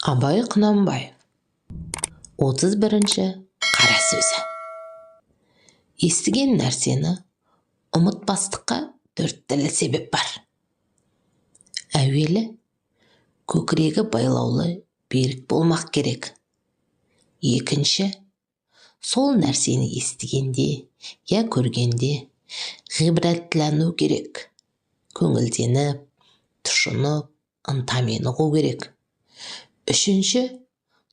Абай Құнанбаев 31-ші қара сөзі. Естіген нәрсені ұмытпастыққа төрт түрлі себеп бар. Әуелі көкірегі байлаулы берік болмақ керек. Екінші, сол нәрсені естігенде я көргенде ғибратлану керек. Көңілденіп, тұшынып, ынтамен ұғу керек. Үшінші,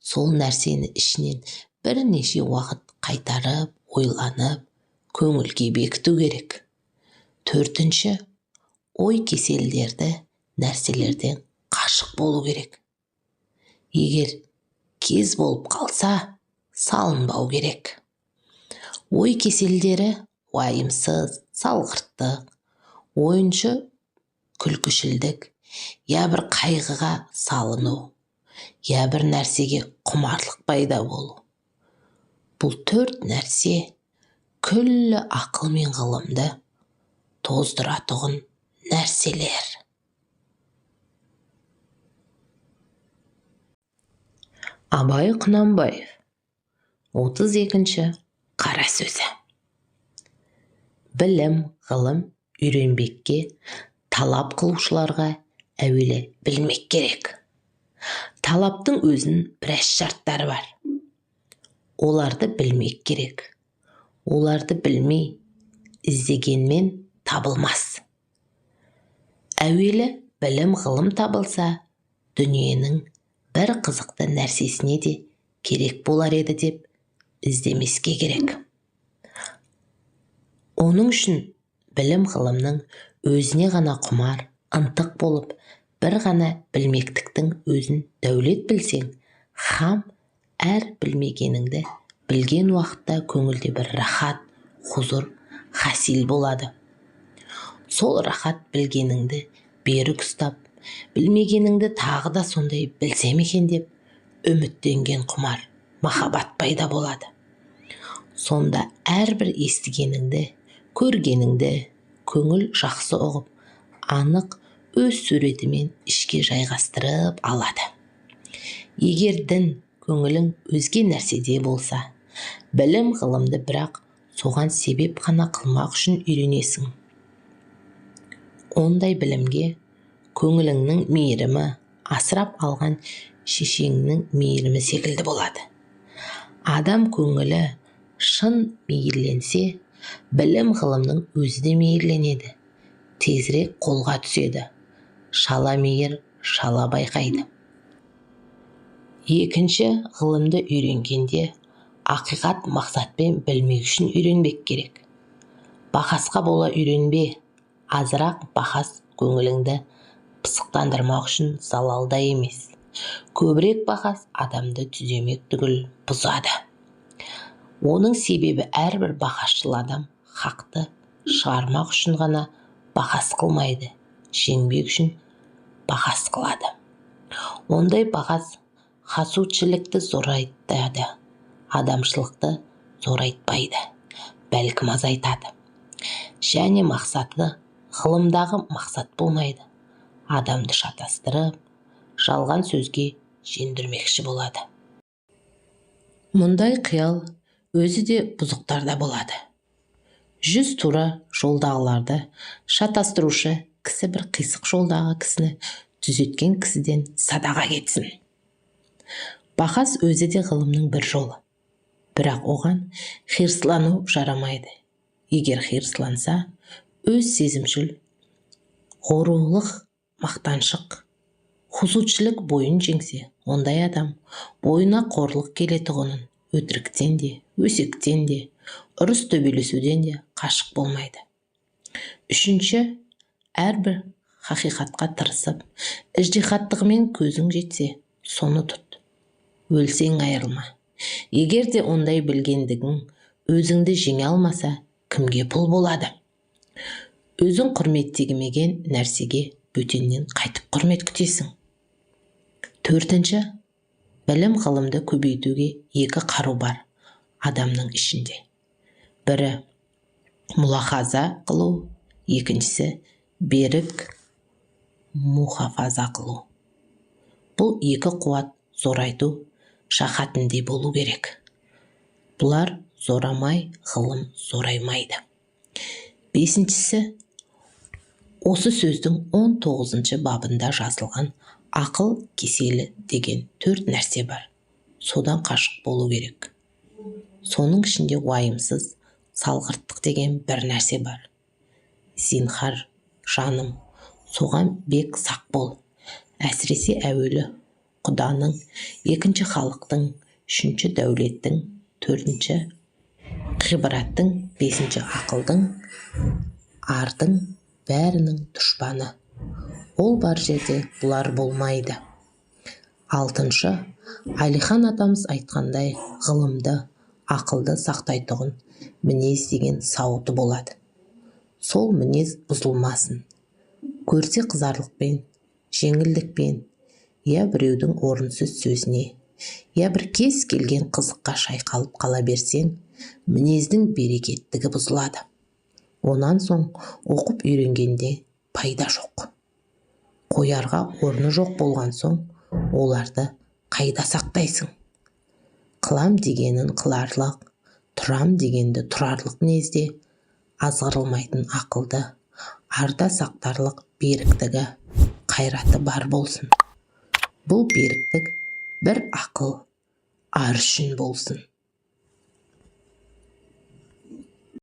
сол нәрсені ішінен бірнеше уақыт қайтарып, ойланып, көңілге бекіту керек. Төртінші, ой кеселдерді нәрселерден қашық болу керек. Егер кез болып қалса, салынбау керек. Ой кеселдері уайымсыз, салғырттық, ойыншы күлкішілдік, я бір қайғыға салыну, я бір нәрсеге құмарлық пайда болу. Бұл төрт нәрсе күллі ақыл мен ғылымды тоздыратұғын нәрселер. Абай Құнанбаев 32-ші қара сөзі. Білім, ғылым үйренбекке талап қылушыларға әуелі білмек керек. Талаптың өзінің біраз шарттары бар. Оларды білмек керек. Оларды білмей іздегенмен табылмас. Әуелі білім ғылым табылса, дүниенің бір қызықты нәрсесіне де керек болар еді деп іздемеске керек. Оның үшін білім ғылымның өзіне ғана құмар, ынтық болып, бір ғана білмектіктің өзін дәулет білсең, хам әр білмегеніңді білген уақытта көңілде бір рахат, хузур хасил болады. Сол рахат білгеніңді берік ұстап, білмегеніңді тағы да сондай білсем екен деп үміттенген құмар, махаббат пайда болады. Сонда әрбір естігеніңді, көргеніңді көңіл жақсы ұғып, анық өз суретімен ішке жайғастырып алады. Егер дін көңілің өзге нәрседе болса, білім ғылымды бірақ соған себеп қана қылмақ үшін үйренесің. Ондай білімге көңіліңнің мейірімі, асырап алған шешеңнің мейірімі секілді болады. Адам көңілі шын мейірленсе, білім ғылымның өзі де мейірленеді, тезірек қолға түседі. Шала мейір шала байқайды. Екінші, ғылымды үйренгенде ақиқат мақсатпен білмек үшін үйренбек керек. Бақасқа бола үйренбе, азырақ бақас көңіліңді пысықтандырмақ үшін залалда емес. Көбірек бақас адамды түземек түгіл бұзады. Оның себебі әрбір бақасшыл адам хақты шығармақ үшін ғана бақас қылмайды, жеңбек үшін бақас қылады. Ондай бақас хасудшілікті зорайтады, адамшылықты зорайтпайды, бәлкім азайтады. Және мақсаты ғылымдағы мақсат болмайды. Адамды шатастырып, жалған сөзге жендірмекші болады. Мұндай қиял өзі де бұзықтарда болады. Жүз тура жолдағыларды шатастырушы кісі бір қисық жолдағы кісіні түзеткен кісіден садаға кетсін. Бақас өзі де ғылымның бір жолы. Бірақ оған хирслану жарамайды. Егер хирсланса, өз сезімшіл, ғұрулық, мақтаншық, хусутшілік бойын жеңсе, ондай адам бойына қорлық келетұғынын өтіріктен де, өсектен де, ұрыс төбелесуден де қашық болмайды. Үшінші, әрбір хақиқатқа тырысып, іжтихаттығымен көзің жетсе, соны тұт. Өлсең айырылма. Егер де ондай білгендігің өзіңді жеңе алмаса, кімге пұл болады? Өзің құрметтемеген нәрсеге бөтеннен қайтып құрмет күтесің. Төртінші, білім ғылымды көбейтуге екі қару бар адамның ішінде. Бірі мұлахаза қылу, екіншісі берік мұхафаза қылу. Бұл екі қуат Зорайту жаһатіндей болу керек. Бұлар зорамай, ғылым зораймайды. Бесіншісі, осы сөздің 19-бабында жазылған ақыл кеселі деген төрт нәрсе бар. Содан қашық болу керек. Соның ішінде уайымсыз салғырттық деген бір нәрсе бар. Зинһар, жаным, соған бек сақ бол. Әсіресе әуелі құданың, екінші халықтың, үшінші дәулеттің, төртінші ғибраттың, бесінші ақылдың, ардың бәрінің дұшпаны. Ол бар жерде бұлар болмайды. Алтыншы, Әлихан атамыз айтқандай, ғылымды, ақылды сақтайтұғын мінез деген сауыты болады. Сол мінез бұзылмасын. Көрсе қызарлықпен, жеңілдікпен, я біреудің орынсыз сөзіне, я бір кез келген қызыққа шайқалып қала берсең, мінездің берекеттігі бұзылады. Онан соң оқып үйренгенде пайда жоқ. Қоярға орны жоқ болған соң, оларды қайда сақтайсың? Қылам дегенін қыларлық, тұрам дегенді тұрарлық мінезде азғырылмайтын ақылды, арда сақтарлық беріктігі, қайраты бар болсын. Бұл беріктік бір ақыл, ар үшін болсын.